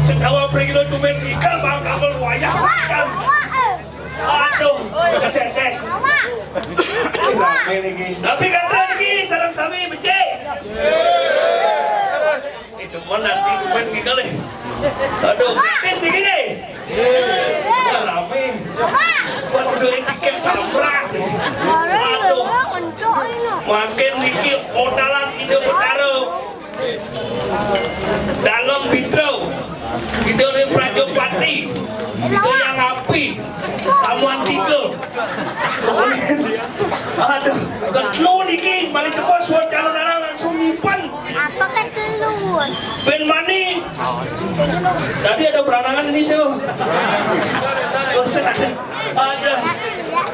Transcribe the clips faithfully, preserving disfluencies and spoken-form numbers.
Senyawa pergi lo tumen ikan bang kamel wayah sakan. Aduh, S S S. Rame niki. Tapi kata niki salam sami becik. Itu pun nanti tumen niki kali. Aduh, gratis niki nih. Wah, rame. Buat udah tiket salam gratis. Aduh, makin niki odalan Indo Betara. Dalam Bidro, Bidro Prajopati, Bidro yang api, Samuan tiga. Aduh, ketelu niki, balik ke pos, buat calon anak langsung nyimpan. Apa ketelu? Ben mani. Tadi ada peranangan ini, so. Bosan ada. Ada.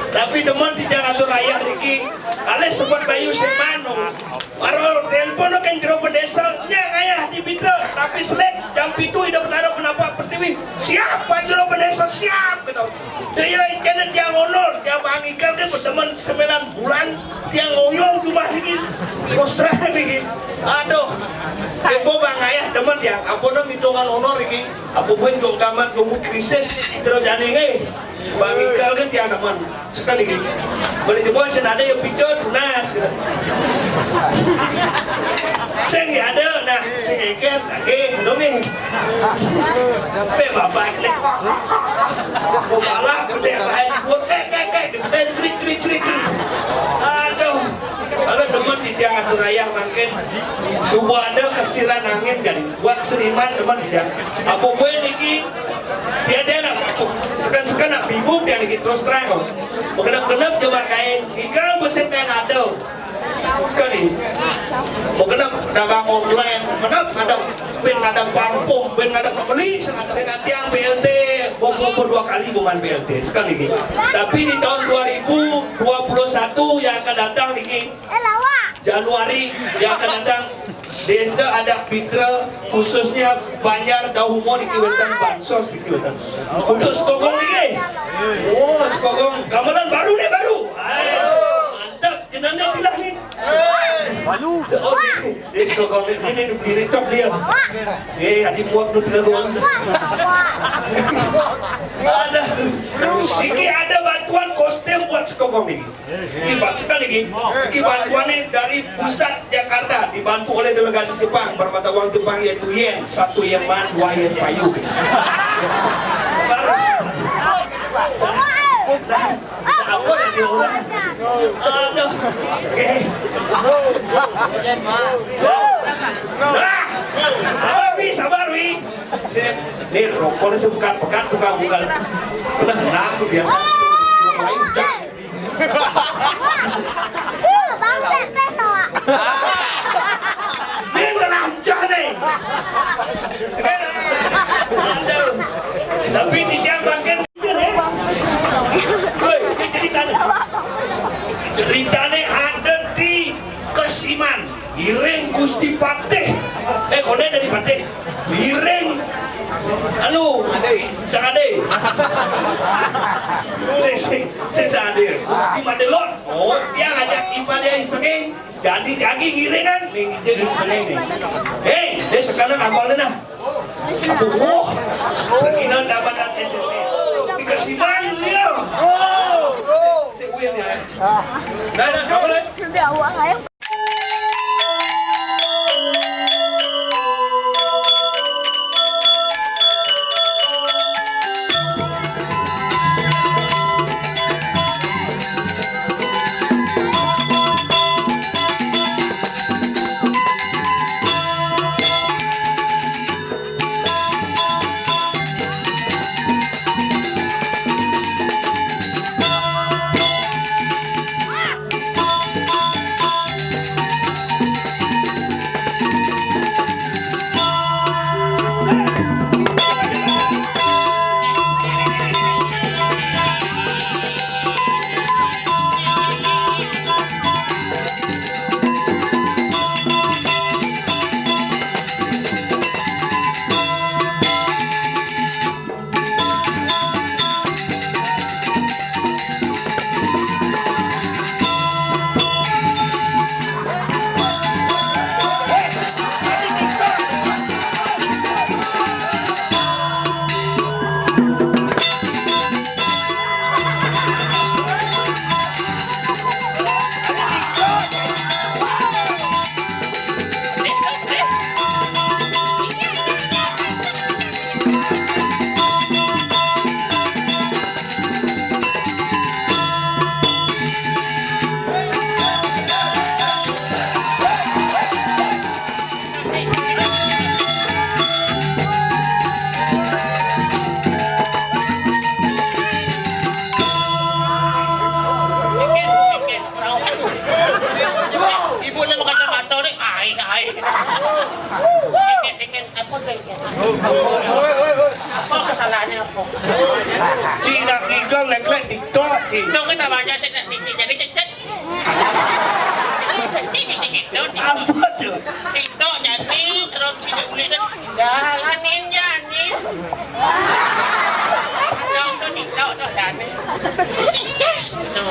Tapi demen tidak ngatur ayah niki. Alih sebut Bayu Semano. Baru telepon kan jero bendesa, nya ayah di Bidro, tapi selek jam pitu Indo Betara menapa pertiwi. Siap, Pak Jero Bendesa, siap, gitu. Saya kena tiang honor, tiang bang Ikan kan berteman sembilan bulan, tiang oyong rumah ini, terus terang ini. Aduh, tempo bang ayah teman ya, apa nang hitungan honor ini, apa pun dong kamat, dong krisis, terus jadi, eh. Bang Iqbal kan tiang teman. Sekali lagi. Boleh dibuat senada yang picot, lunas. Gitu. Sing ya ada, nah, sing ikan, lagi, gitu nih. Sampai bapak ini. Mau balap, gede, lain. Buat kayak, kayak, kayak, gede, cerit, cerit, cerit, cerit. Aduh. Kalau demen di tiang atur ayah makin. Subuh ada kesiran angin kan. Buat seniman demen di tiang. Apa gue niki? Dia, dia nak, sekan-sekan nak bingung dia lagi terus terang kok. Mengenap-genap cuma kain, tinggal musim kain ada. Sekali. Mengenap dagang online, mengenap ada pin ada parfum, pin ada pembeli, pin ada tiang B L T, bom bom dua kali bukan B L T sekali. Tapi di tahun dua ribu dua puluh satu yang akan datang niki, Januari yang akan datang, Desa Adat Pitra, khususnya Banjar Dauhumo di Kiwetan, bansos di Kiwetan. Untuk sekongkong ini. Oh, sekongkong gamelan baru nih, baru. Hai, mantap, jenangnya tilah nih. Baru. Oh, ini, ini sekongkong ini, ini direkam dia. Eh, adi muak nu tilah doang. Ada. Iki ada bantuan kostum buat sekongkong ini. Ini Pak, sekali lagi, ini bantuannya dari pusat Jakarta, dibantu oleh delegasi Jepang, bermata uang Jepang yaitu yen, satu yen man, dua yen payu. Baru. Apa tadi orang? Aduh. Oke. Ah, sabar, Wi, sabar, Wi. Ini, ini rokoknya sepekan-pekan, bukan, bukan. Nah, nah, biasa. Lain, udah. Bang Pepe, Noah. Dia ngelancah nih. Aduh. Tapi di dia makin. Woi, dia ceritanya. Ceritanya ada di Kesiman. Iring Gusti Patih. Eh, kone dari Patih. Iring. Anu, Sang Ade. Sing, sing, sing Sang Ade. Gusti Madelon. Oh, dia ngajak Ipa dia isengin. Jadi, jadi ngiringan. Nih, dia isengin nih. Hei, dia sekarang abang nih nah. Aku, wah, pergi nang dapatan S S C. Dikasih main dia. Oh, si Win ya. Nah, nah, apa lagi? Udah, awak ayo. Kau lek-lek TikTok, Ci. Dong, kita baca sih, nanti jadi cecet. Pasti bisa gitu. Apa tuh? TikTok jadi, terus bisa uli tuh. Jalanin, jalanin. Dong, tuh TikTok tuh, jalanin. Yes, tuh.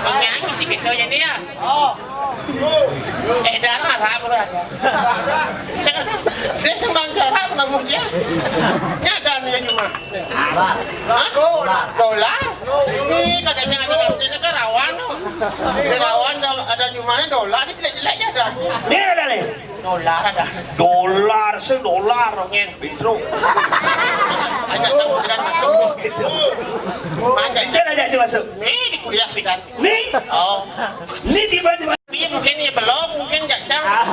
Nyanyi sih gitu, jadi ya. Oh. Eh, darah, apa ada? Saya, saya sembang darah, apa namanya? Ini ada nih, cuma. Hah? Dolar. Dolar? Ini katanya ada aslinya kan rawan. Di rawan ada, ada jumlahnya dolar, ini jelek-jeleknya ada. Ini ada nih. Dolar ada. Dolar, sedolar, ngen, bintro. Banyak tamu tidak masuk. Gitu. Mana? Bicara aja sih masuk. Nih di kuliah pidan. Nih? Oh. Nih tiba-tiba. Iya, mungkin ya belum, mungkin jajang. Ah.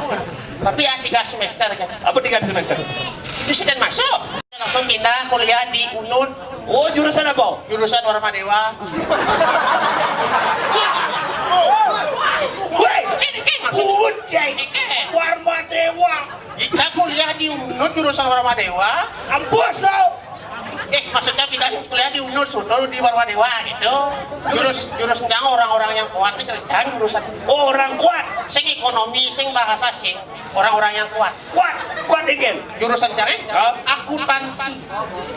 Tapi ya tiga semester kan. Apa tiga semester? Itu sudah masuk. Langsung pindah kuliah di Unud. Oh, jurusan apa? Jurusan Warma Dewa. Woi, ini kan maksud Uud, Jai. Eh, eh. Warma Dewa. Kita kuliah di Unud jurusan Warma Dewa. Kampus lo. Eh, maksudnya kita kuliah di Unud, sudah di Warma Dewa gitu. Jurus, jurus yang orang-orang yang kuat itu kan jurusan. Oh, orang kuat. Sing ekonomi, sing bahasa, sing orang-orang yang kuat. Kuat, kuat dikit. Jurusan siapa? Hah? Akuntansi.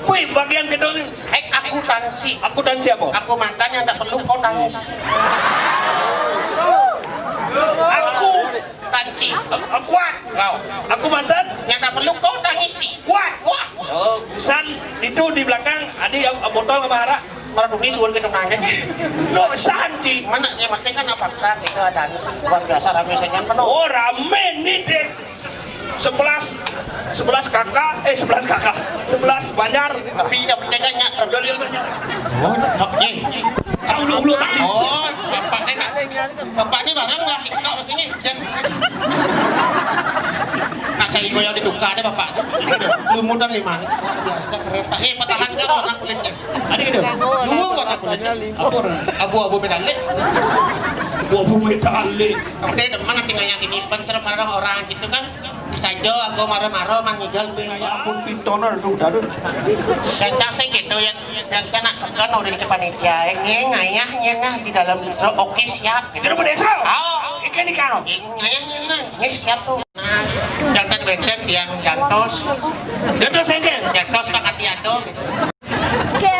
Wih, bagian gedung ini. Eh, akuntansi. Akuntansi apa? Aku mantan yang tak perlu kau tangis. Aku tansi. Aku, aku kuat. Kau. Aku mantan. Yang tak perlu kau tangisi. Kuat. Wah. Oh, busan itu di belakang. Adi, am-, am botol sama hara. Malah dumi suruh kita nanya. Lo santi. Mana yang penting kan apa kita, kita ada luar biasa rame saja penuh. Oh, rame nih deh. Sebelas, sebelas kakak, eh, sebelas kakak, sebelas Banjar. Tapi yang penting kan nyak. Udah lihat Banjar. Oh, tak, eh. Kau lu, lu tak. Oh, bapak ni nak. Bapak ni barang lah, kita sini. Jas. Nak saya ikut yang ditukar deh bapak. Lumutan lima ni. Luar biasa keren, Pak. Eh, pertahankan warna kulitnya. Ada gitu. Dua warna kulitnya. Apa orang? Abu-abu medalik. Abu-abu medalik. Tapi dia demen nanti ngayang ini, pencerah orang gitu kan. Saja aku marah-marah, mangigal. Ya ampun, pintonan tu, darun. Dan tak saya gitu yang, yang kena sekan orang di panitia. Ini ngayahnya nah di dalam mikro. Oke, siap. Gitu. Jadi, Bu Desa? Oh. Ikan, ikan. Ini ngayahnya nah. Ini siap tuh. Nah, jantan benten yang jantos. Jantos engkel. Jantos Pak Asiato.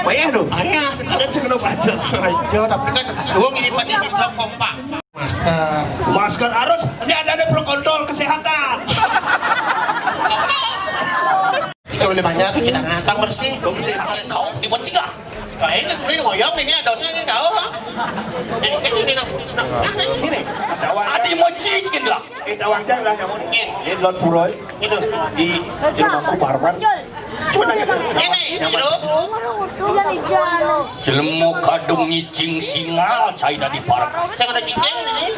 Bayar dong. Ayah. Ada cek lupa aja. Ayo, tapi kan uang ini pada mikro kompak. Masker. Masker harus. Ini ada, ada protokol kesehatan. Kalau lebih banyak tuh kita ngantang bersih. Kau di bocil lah. Nah, ini, ini ngoyong ini ada usah ini tahu, ha? Ini, ini, ini, nah, nah, nah, ini. Ini. Ada yang mau cici lah. Eh, tawang cang lah kamu ni. Ni lot puroi. Itu. Di, di rumahku Parman. Cuma nanya. Ini, ini, itu. Jelemu kadung ngicing singal, saya dah diparak. Saya ada cicing ini.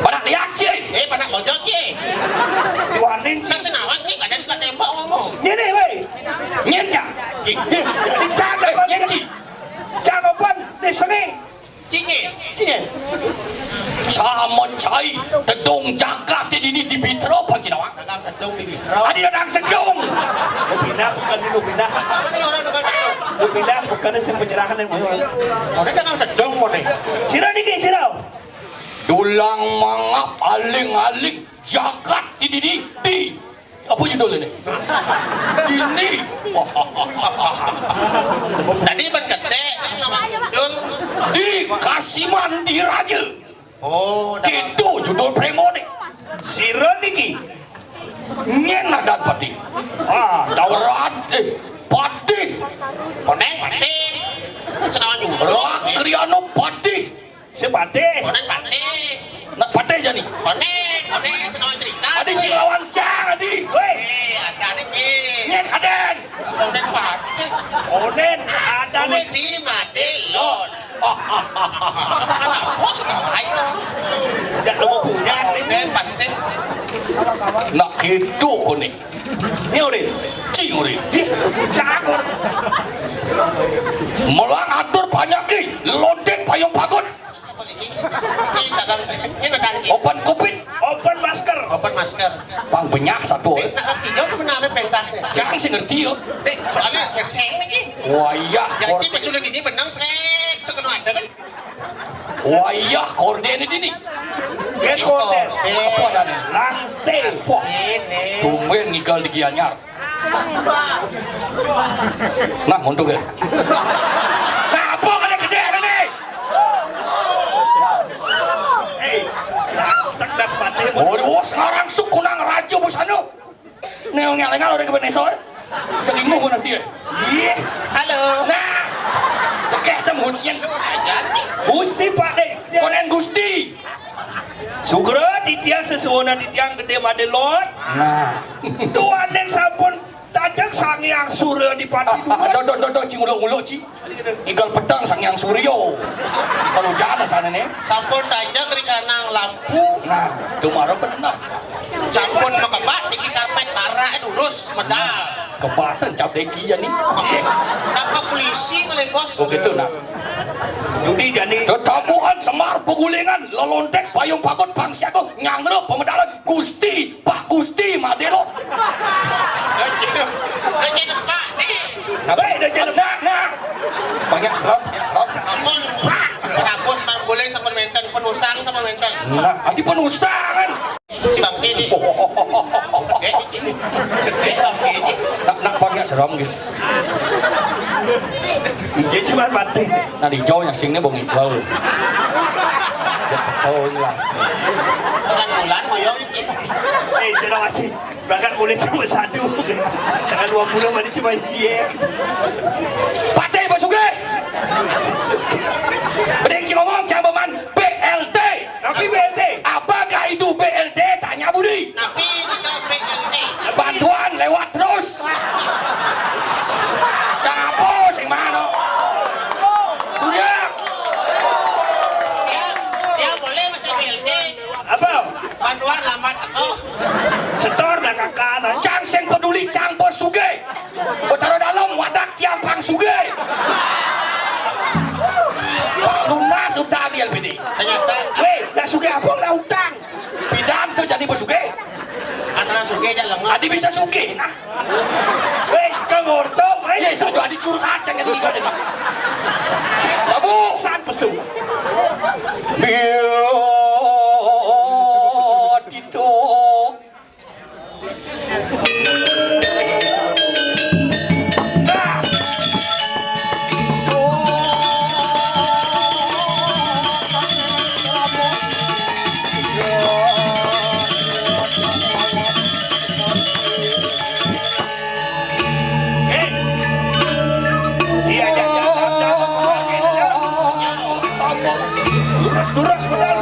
Pada lihat, cing. Eh, pada bojok, cing. Diwanin, cing. Kan senawat ni, kadang tak tembak ngomong. Ni, ni, weh. Nyeca. Cing. Ni, ni, cang, eh, nyeca. Cang open, ni seni. Cingin. Cingin. Sama cai, tedong jagat di dini di Bitro, Pak Cinawa. Dagang tedong di Bitro. Adi dagang tedong. Lu pindah, bukan dulu pindah. Ini orang dagang tedong. Lu pindah, bukan si penyerahan yang mau. Orang dagang tedong, mau nih. Sira niki, sira. Dulang mangap aling-aling jagat di dini di Apa judul ini? Ini. Tadi ban ketek, terus nama judul. Di Kasiman Diraja. Oh, dah. Itu judul premo nih. Sira niki. Nyen adat pati. Ah, daurat, eh, pati. Konek, pati. Senawan judul. Rak Kriano pati. Sepatih. Konek pati. Nak patih jani. Konek, konek, senawan cerita. Adi cing lawan cang, adi. Weh. Eh, ada nih, Ki. Nyen kaden. Konek pati. Onen, ada nih. Gusti mati, Lord. Oh, oh, oh, oh. Oh, sudah ayo. Udah lu punya, ini. Konek pati. Nak gitu, konek. Ni urin. Ci urin. Ih, cagur. Melang atur panyaki, londek payung pagut. Ini sadang, ini nadang. Open covid. Open masker. Open Masker. Pang benyah satu, eh. Nah, tiga sebenarnya pentasnya. Jangan sih ngerti, yo. Dek, soalnya geseng lagi. Wah, iya. Jadi, pesulun ini benang, srek, sekenal ada kan? Wah, iya, korden ini nih. Gen korden. Apa ada nih? Langsing. Wah, tumben ngigal di Gianyar. Nah, mundur ya. Nah, apa kada gede ini? Hei, rangsek das mati. Oh, sekarang sukunang raja busanu. Neo ngelengal udah ke Venezuela. Telingu gua nanti ya. Iya. Halo. Nah. Oke, semujian. Gusti Pak Dek. Konen Gusti. Sugra titiang sesuunan titiang gedé madé lot. Nah. Tuan dén sampun tajeng Sang Hyang Surya di pati. Ah, dua. Aduh, aduh, aduh, aduh, Ci, nguluk-nguluk, Ci. Igal peteng Sang Hyang Surya. Kalau jalan sana nih. Sampun tajeng ri kanang lampu. Nah, itu mara bener. Sampun makebat niki karpet, parak durus, medal. Kebatan cap deki ya nih. Tangkap polisi malih, Bos. Oh, gitu, nah. Judi jani. Tetambuhan Semar Pegulingan, lelontek payung pagut pangsiago, nyanggra pemedalan Gusti, Pak Gusti Madelo. Lagi, lagi, Pak, nih. Apa? Dah jadi, nah, nah. Banyak serap, banyak serap. Sampun, Pak. Penapus, Pak, boleh sampun menten, penusang sampun menten. Nah, adi penusangan. Si Bangke ni. Gedé ni, sini. Gedé Bangke ni. Nak, nak pangnya seram, guys. Jadi cuma mati. Nah, di jauh yang sini bong idol. Ya, betul lah. Bulan-bulan moyong ni. Eh, cerah masih. Berangkat mulai cuma satu. Tanggal dua puluh masih cuma iya. Patih Basuki. Mending si ngomong, jangan beman B L T. Tapi B L T. Apakah itu B L T? Tanya Budi. Tapi itu B L T. Bantuan lewat terus. Cang apa sing mana? Sudah. Dia, dia boleh masih B L T. Apa? Bantuan lambat. Oh. Setor dah kakak, nah. Cang sing peduli, cang bos sugih. Betara dalam wadah tiang pang sugih. Lunas utang di L P D. Ternyata. Weh, dah sugih apa dah utang? Pidan tu jadi bersugih. Antara sugih aja lengan. Adi bisa sugih, nah. Weh, kang orto, weh. Iya, satu adi curhat, jangan tiga tadi. Babu. San pesu. Biar itu. Terus, terus, benar.